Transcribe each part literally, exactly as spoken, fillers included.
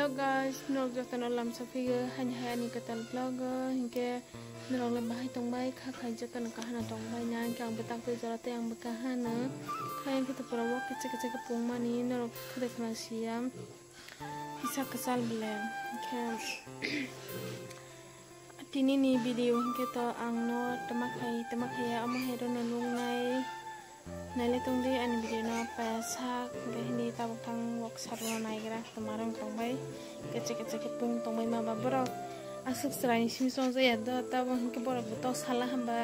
Hello guys, norok jotono lamsa phigwi haini hai ani kwtal vlog o, hinkhe norok le bahai tongbai kha khai jotono kahana tongbai na, hinkhe ang bwtak tei jora tei ang bwkha hano khai hinkhe to pura o kichik kichik pungmani norok khede khna siya. Kisa kwchal bele, hinkhe tini ni video hinkhe to ang no tama khai, tama khaiya, omo hai rw no nuknai. Nailai tongdi ani video no paya sak, hinkhe hini tabuk thang wok sarno naigra, toma rwng tongbai, keche keche khe pung tongbai ma ba borok aswk chwraini simi chongjaya do, tabuk hinkhe borok bo to sala hamba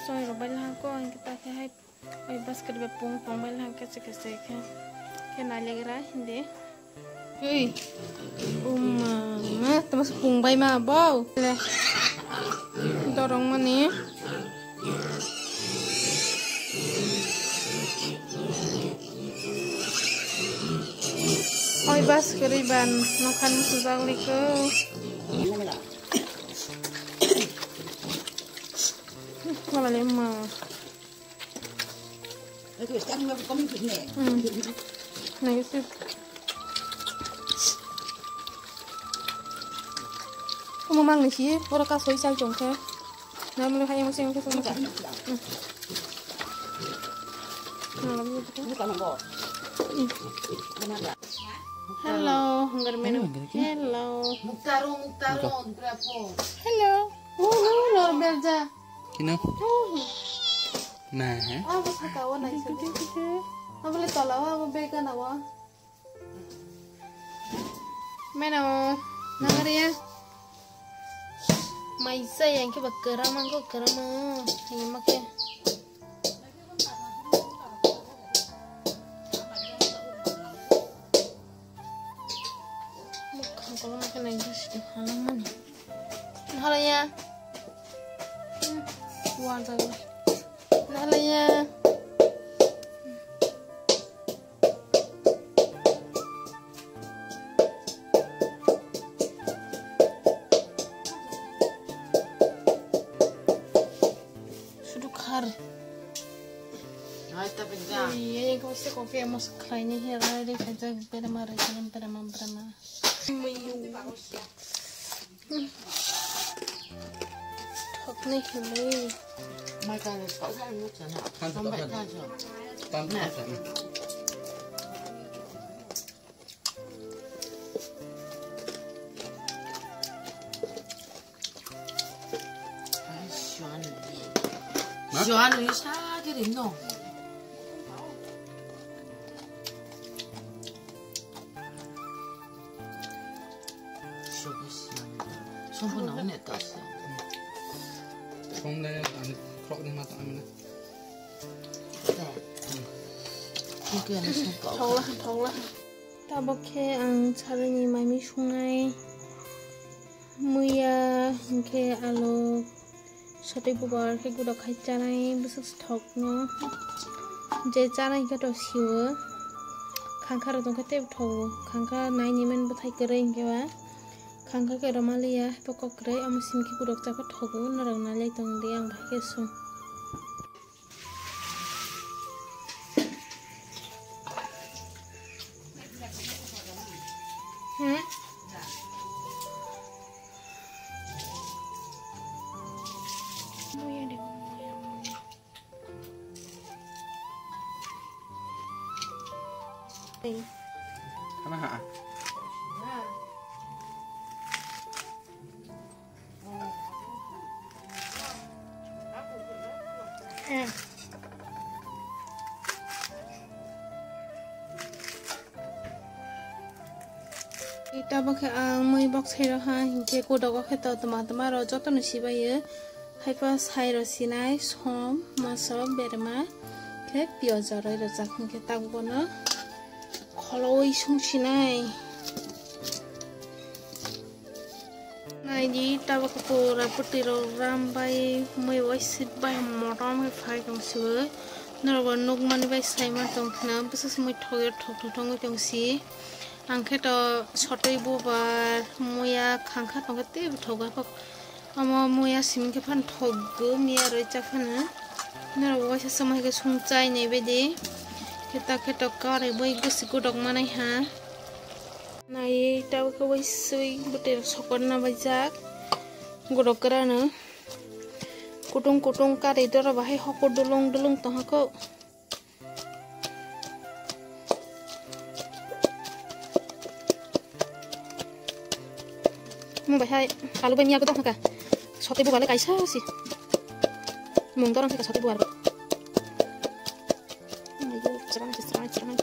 chongrok bai lahako, hinkhe ta khe hai. Oi basket bai pung tongbai lang kese kese khe. Khe nailegra hindi. Ui. Uma ma tama pung bai ma bau. Le. Dorong mani. Oi basket bai ban nokhan sujak liko. Wala le ma. Itu sekarang aku kami punya. Hmm. Nah, itu. Kamu mang ni sih, ora kasoi sal jongke. Nah, mulai hai masih masih sama. Bukan, bukan. Hmm. Nah, lalu itu. Bukan, bukan. Hmm. Mana ada? Hello, hunggar menu. Hello. Hello. Muktaro, muktaro, muktaro. Hello. Uhu, lor berja. Kino? Uhu. Nah, eh? Abo saka o nai saka. Abo le tola o, abo bega na o. Meno, nangari ya. Maisa yang ke bakera mangko kerama. Ini make. Mukhang kolom khe nai jis halangmani. Halaya. Wal jago. Halaya. Sudu khar. Hai, tapi dah. Iya, yang kau sih kopi emas kelainnya ya, rai, rai, kerja, berema, rai, berema, berema, berema. Thokni hwnwi. Mai kang ni sok sa nuk sana. Sampai kang sok. Tam tam. Ai, suan. Hah? Suan ni sa kiri no. Song le ang khok ni ma tang na. Thokla, thokla. Tabok khe ang salini maimi sungnai. Muya hinkhe alu. Sotwi bubar khe gudok khai chanai bwswk thokno. Je chanai khe to siwo. Khangkha rok tongkhe teibo thogo. Khangkha naini mani bwthai kwrwi hinkhe ba. Khangkha khe rwmaliya, haibo kok kwrwi, omo simi khe gudok chapha thogo. Norok nailai tongdi, ang bahai khe sung. Hmm? Muya de, muya, muya. Hana ha. Ita bo khe ang mui bok sai rw ha, hinkhe kudogo khe to toma toma rw jotono sibaio. Haiphano sai rw sinai som, moso, berma khe piyaj rw rwjak hinkhe tabuk bono kholowi sung sinai. Naidi tabuk pura putwi rok ram bai mui bai sit bai motom khe phai tong siwi. Norok bo nukmani bai saima tong khna bwswk se mui thok thok thok thok wngwi tong si. Ang khe to sotwi bubar muya khangkha tong khe teibo thok bai kok. Omo muya siming khe phano thokgo, miya roi cha phano. Norok bo waisa sama hai khe sung chai nai bai di. Khe ta khe to karwi bai gosi godok manai ha. Nai Tabuk khe waisui bwtwi rok sokor na baijak. Gorok kwrano kutung kutung karwi doro bahai hokur dulung dulung tongha kho. Mo bai hai alu bai miya ko dok ka. Sotwi bubar le kaisa si. Mung dorong se ka sotwi bubar. Ayo, serang, serang, serang.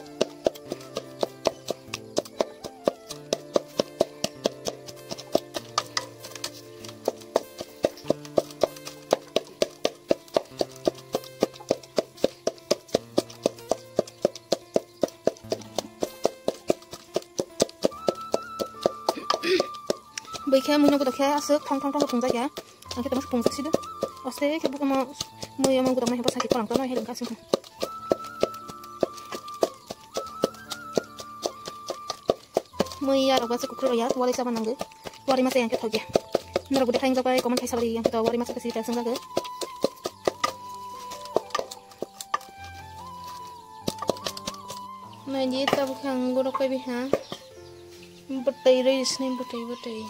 Bwikhe mui nokto khe aswk thong thong thong thungjak ya. Ang khe tongma se phungjak sido. Oste khe bukumo mui omo gudam nai habo saki korang tono hai lengka sung. Mui ya rogo se kukhro ya wali chaba nangwi. Wari masa yang khe thoge. Norok bude khaingjak bai comment khai sabari yang khe to wari masa khe sita sung jagwi. Naidi tabuk khe ang gorok pai biha. Bwtwi rwi sini bwtwi bwtwi.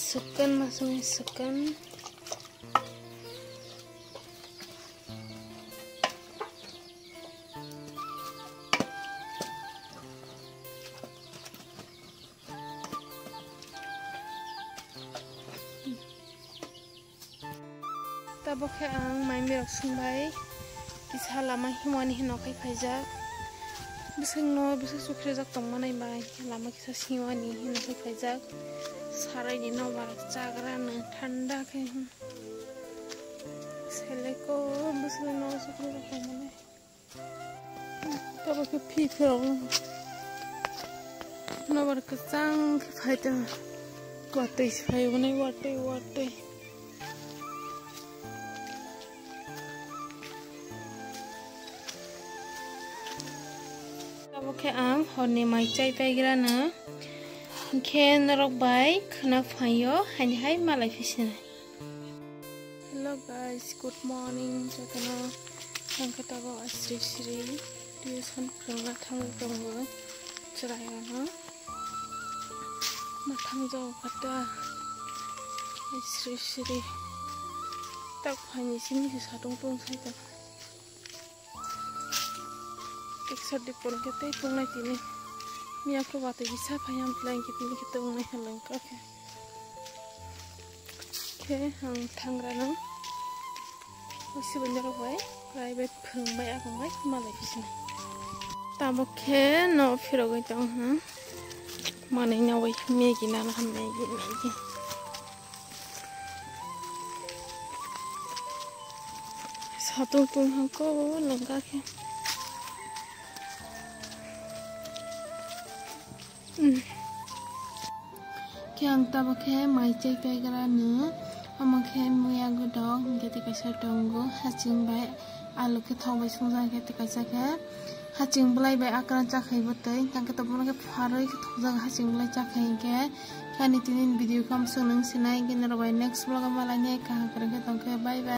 Sekan masung sekan. Tabuk khe ang mai mirok sungbai kisa lama himwani hino khai phaijak. Bwswkno bwswk chukhrejak tongmanai bai lama kisa singwani hino khai phaijak. Saraini nobar chagrano thanda khe. Seleko bwswkno chukhrejak tongmanai. Tabuk khe phi phirok nobar kwchang khe phai tong. Watwi se phai hwnwi watwi watwi. Tabuk khe ang horni mai chai paigrano. Hinkhe norok bai khna phaio, haini hai malai phi sinai. Hello guys, good morning. Jotono thangkhe tabuk sri sri tuition phwrwngna thangwi tongo chwrairokno. Ma thangjago kata sri sri tak phaini simi se satung tong sai ta. Eksa dipon khe tei tongnai tini. Miya khe watwi bisa phai ham tlai khe tini khe tongnai halwng kha khe. Khe ang thangrano usi bwndwrok bai private phwrwng bai akong bai malai bisina. Tabuk khe no phirogwi tong ha. Manwi nawi Maggie nana ha Maggie Maggie. Satung tung hangko nangka khe. Khe ang tabo khe mai chai paigra no, omo khe muya godok, hingke tei kaisa tongo, haching bai alu khe thok bai sungjak, hingke tei kaisa khe haching bolai bai akran chakhai bo tei, hingke tei bono khe pharwi khe thokjak haching bolai chakhai hingke. Khe ani tini video khe amsong nung sinai, hingke norok bai next vlog o malainai, kaham kwrwng khe tongkhe, bye bye.